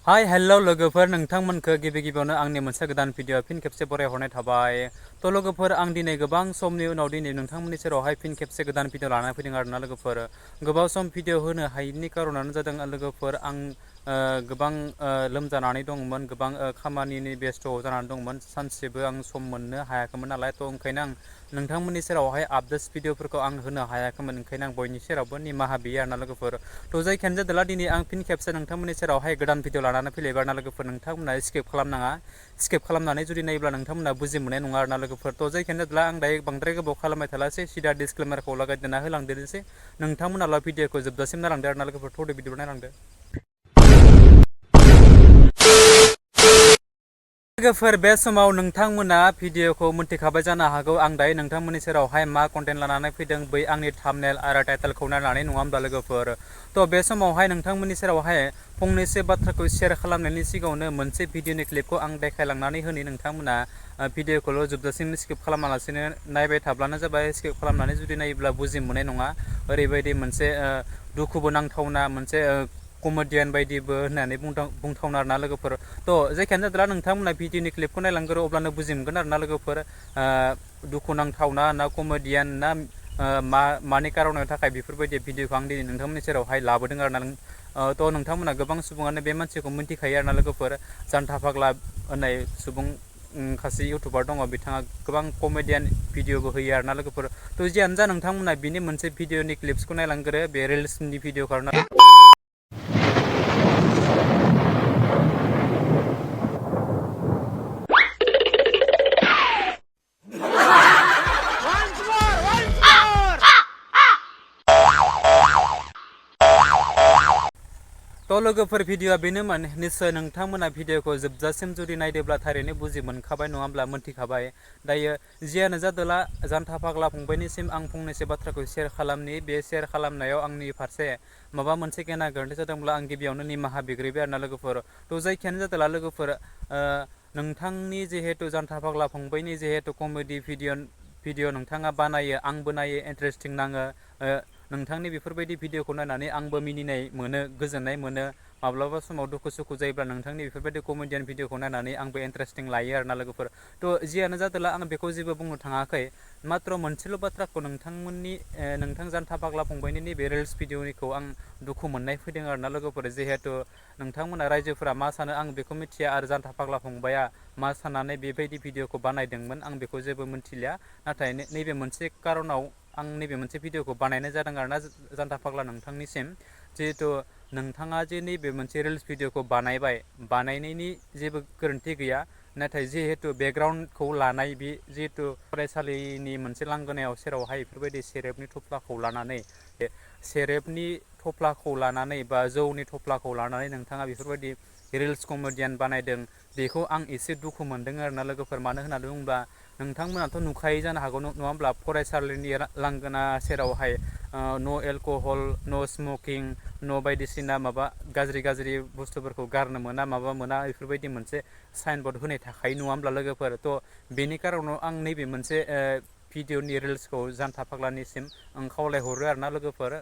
Hi hello' लोगोफोर नोंथांमोनखो गिबि गिबियावनो आंनि मोनसे गोदान भिडिअ फिन खेबसे बरायहरनाय थाबाय। थ' लोगोफोर आं दिनै गोबां समनि उनाव दिनै नोंथांमोननि सेरावहाय फिन खेबसे गोदान भिडिअ लानानै फैदों आरोना लोगोफोर। गोबाव सम भिडिअ होनो हायैनि खारनानो जादों लोगोफोर आं गोबां लोमजानानै दंमोन, गोबां खामानिनि बेस्थ' जानानै दंमोन, सानसेबो आं सम मोननो हायाखैमोन नालाय। थ' ओंखायनो आं नोंथांमोननि सेरावहाय आपडेट्स भिडिअफोरखौ आं होनो हायाखैमोन। ओंखायनो आं बयनि सेरावबो निमाहा बियो आरोना लोगोफोर। थ' जायखियानो जादोंला दिनै आं फिन खेबसे नोंथांमोननि सेरावहाय गोदान भिडिअ लानानै फैलायबाय आरोना लोगोफोर। नोंथांमोना स्किप खालामनाङा, स्किप खालामनानै जुदि नायोब्ला नोंथांमोना बुजि मोननाय नङा आरोना लोगोफोर। थ' जायखियानो जादोंला आं दायो बांद्राय गोबाव खालामबाय थालासै, सिदा डिसक्लेमारखौ लागायदेरना होलांदेरनोसै। नोंथांमोनाल' भिडिअखौ जोबजासिम नायलांदो आरोना लोगोफोर। थ'दो भिडिअ नायलांदो। लोगोफोर बे समाव नोंथांमोना भिडिअखौ मोनथिखाबाय जानो हागौ आं दायो नोंथांमोननि सेरावहाय मा कन्टेन्ट लानानै फैदों, बै आंनि थाम्बनेल आरो टाइटेलखौ नायनानै नङा होमब्ला लोगोफोर। थ' बे समावहाय नोंथांमोननि सेरावहाय फंनैसो बाथ्राखौ शेयार खालामनायनि सिगाङावनो मोनसे भिडिअनि क्लिपखौ आं देखायलांनानै होनि नोंथांमोना भिडिअखौल' जोबजासिम स्किप खालामालासिनो नायबाय थाब्लानो जाबाय। स्किप खालामनानै जुदि नायोब्ला बुजि मोननाय नङा। ओरैबायदि मोनसे दुखुबो नांथावना मोनसे कमेडियान बायदिबो होननानै बुंथावना आरोना लोगोफोर। थ' जायखियानो जादोंला नोंथांमोना भिडिअनि क्लिपखौ नायलांगोरो अब्लानो बुजि मोनगोन आरोना लोगोफोर। दुखु नांथावना ना कमेडियान ना मानि कारननि थाखाय बेफोरबायदि भिडिअखौ आं दिनै नोंथांमोननि सेरावहाय लाबोदों आरोना। थ' नोंथांमोना गोबां सुबुङानो बे मानसिखौ मिन्थिखायो आरोना लोगोफोर। जान्था फाग्ला होननाय सुबुं सासे इउटुबार दङ, बिथाङा गोबां कमेडियान भिडिअबो होयो आरोना लोगोफोर। थ' जियानो जा नोंथांमोना बिनि मोनसे भिडिअनि क्लिप्सखौ नायलांगोरो, बे रिल्सनि भिडिअखौ आरोना। थ' लोगोफोर भिडिअआ बेनोमोन। निस्सय नोंथांमोना भिडिअखौ जोबजासिम जुदि नायदोंब्ला थारैनो बुजि मोनखाबाय नङाब्ला मोनथिखाबाय। दायो जियानो जादोंला जान्था फाग्ला फंबायनिसिम आं फंनैसो बाथ्राखौ शेयार खालामनि। बे शेयार खालामनायाव आंनि फारसे माबा मोनसे गेना गोरोन्थि जादोंब्ला आं गिबियावनो निमाहा बिग्रोबाय आरोना लोगोफोर। थ' जायखियानो जादोंला लोगोफोर, नोंथांनि जिहेतु जान्था फाग्ला फंबायनि जिहेतु कमेडि भिडिअ नोंथाङा बानायो, आंबो नायो, इन्टारेस्टिं नाङो। नोंथांनि बेफोरबायदि भिडिअखौ नायनानै आंबो मिनिनाय मोनो, गोजोननाय मोनो। माब्लाबा समाव दुखु सुखु जायोब्ला नोंथांनि बेफोरबायदि कमेडियान भिडिअखौ नायनानै आंबो इन्टारेस्टिं लायो आरोना लोगोफोर। थ' जियानो जादोंला आं बेखौ जेबो बुंनो थाङाखै। माथ्र' मोनसेल' बाथ्राखौ नोंथां जान्था फाग्ला फंबायनि नैबे रिल्स भिडिअनिखौ आं दुखु मोननाय फैदों आरोना लोगोफोर। जिहेतु नोंथांमोना रायजोफोरा मा सानो आं बेखौ मिथिया, आरो जान्था फाग्ला फंबाया मा साननानै बेबायदि भिडिअखौ बानायदोंमोन आं बेखौ जेबो मिथिलिया। नाथाय नैबे मोनसे कारनाव आं नैबे मोनसे भिडिअखौ बानायनाय जादों आरोना जान्था फाग्ला नोंथांनिसिम। जिहेतु नोंथाङा जे नैबे मोनसे रिल्स भिडिअखौ बानायबाय, बानायनायनि जेबो गोरोन्थि गैया। नाथाय जिहेतु बेकग्राउन्डखौ लानाय, बे जिहेतु फरायसालिनि मोनसे लांगोनायाव सेरावहाय बेफोरबायदि सेरेबनि थफ्लाखौ लानानै, सेरेबनि थफ्लाखौ लानानै बा जौनि थफ्लाखौ लानानै नोंथाङा बेफोरबायदि रिल्स कमेडियान बानायदों, बेखौ आं एसे दुखु मोनदों आरोना लोगोफोर। मानो होननानै बुङोब्ला नोंथांमोनाथ' नुखायै जानो हागौ नङा होमब्ला, फरायसालिनि लांगोना सेरावहाय न' एलक'हल, न' स्मकिं, न' बायदिसिना माबा गाज्रि बुस्थुफोरखौ गारनो मोना, माबा मोना, बेफोरबायदि मोनसे साइन बर्ड होनाय थाखायो नङा होमब्ला लोगोफोर। थ' बेनि कारनाव आं नैबे मोनसे भिडिअनि रिल्सखौ जान्था फाग्लानिसिम आं खावलायहरो आरोना लोगोफोर,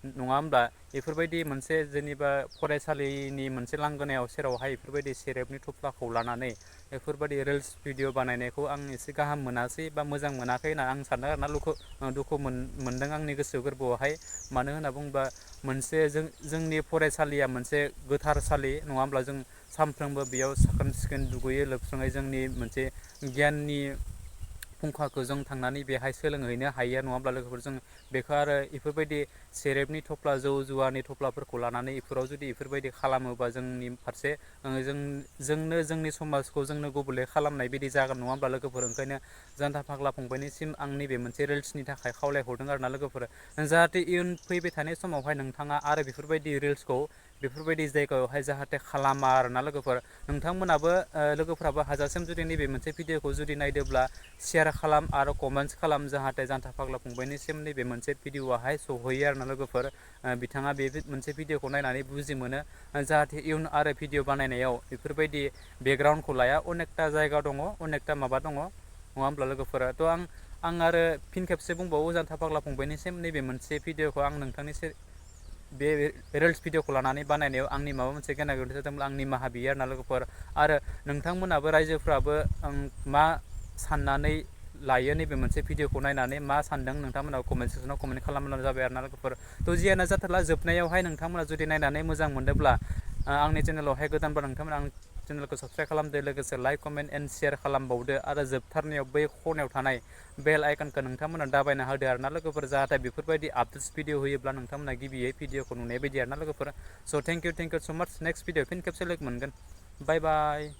नङा होमब्ला। बेफोरबायदि मोनसे जेनेबा फरायसालिनि मोनसे लांगोनायाव सेरावहाय बेफोरबायदि सेरेबनि थफ्लाखौ लानानै बेफोरबायदि रिल्स भिडिअ बानायनायखौ आं एसे गाहाम मोनासै बा मोजां मोनाखै होनना आं सानो आरोना। दुखु मोनदों आंनि गोसो गोरबोआवहाय। मानो होनना बुङोबा मोनसे जोंनि फरायसालिया मोनसे गोथारसालि नङा होमब्ला। जों सानफ्रोमबो बेयाव साखोन सिखोन दुगैयै लोबस्राङै जोंनि मोनसे गियाननि फुंखाखौ जों थांनानै बेहाय सोलोंहैनो हायो नङा होमब्ला लोगोफोर। जों बेखौ आरो बेफोरबायदि सेरेबनि थफ्ला, जौ जुवानि थफ्लाफोरखौ लानानै बेफोराव जुदि बेफोरबायदि खालामोबा जोंनि फारसे जोंनो जोंनि समाजखौ जोंनो गुबुंले खालामनाय बायदि जागोन नङा होमब्ला लोगोफोर। ओंखायनो जान्था फाग्ला फंबायनिसिम आं नैबे मोनसे रिल्सनि थाखाय खावलायहरदों आरोना लोगोफोर। जाहाथे इयुन फैबाय थानाय समावहाय नोंथाङा आरो बेफोरबायदि रिल्सखौ बेफोरबायदि जायगायावहाय जाहाथे खालामा आरोना लोगोफोर। नोंथांमोनाबो लोगोफ्राबो हाजासिम जुदि नैबे मोनसे भिडिअखौ जुदि नायदोंब्ला शेयार खालाम आरो कमेन्टस खालाम, जाहाथे जान्था फाग्ला फंबायनिसिम नैबे मोनसे भिडिअआहाय सहैयो आरोना लोगोफोर। बिथाङा बे मोनसे भिडिअखौ नायनानै बुजि मोनो, जाहाथे इयुन आरो भिडिअ बानायनायाव बेफोरबायदि बेकग्राउन्डखौ लाया। अनेकथा जायगा दङ, अनेकथा माबा दङ नङा होमब्ला लोगोफोरा। थ' आं आरो फिन खेबसे बुंबावो जान्था फाग्ला फंबायनिसिम नैबे मोनसे भिडिअखौ आं नोंथांनि बे रिल्स भिडिअखौ लानानै बानायनायाव आंनि माबा मोनसे गेना गोरोन्थि जादोंब्ला आं निमाहा बियो आरोना लोगोफोर। आरो नोंथांमोनाबो रायजोफ्राबो मा साननानै लायो नैबे मोनसे भिडिअखौ नायनानै मा सानदों नोंथांमोना कमेन्ट सेक्सनाव कमेन्ट खालामब्लानो जाबाय आरोना लोगोफोर। थ' जियानो जाथोंला जोबनायावहाय नोंथांमोना जुदि नायनानै मोजां मोनदोंब्ला आंनि चेनेलावहाय गोदानबा नोंथांमोना आंनि चेनेलखौ साबस्क्राइब खालामदो, लोगोसे लाइक कमेन्ट एन्ड शेयार खालामबावदो आरो जोबथारनायाव बै खनायाव थानाय बेल आइकनखौ नोंथांमोना दाबायना होदो आरोना लोगोफोर, जाहाथे बेफोरबायदि आपडेट्स भिडिअ होयोब्ला नोंथांमोना गिबियै भिडिअखौ नुनाय बायदि आरोना लोगोफोर। स' थेंक इउ स' माच। नेक्स्ट भिडिअ फिन खेबसे लोगो मोनगोन। बाय बाय।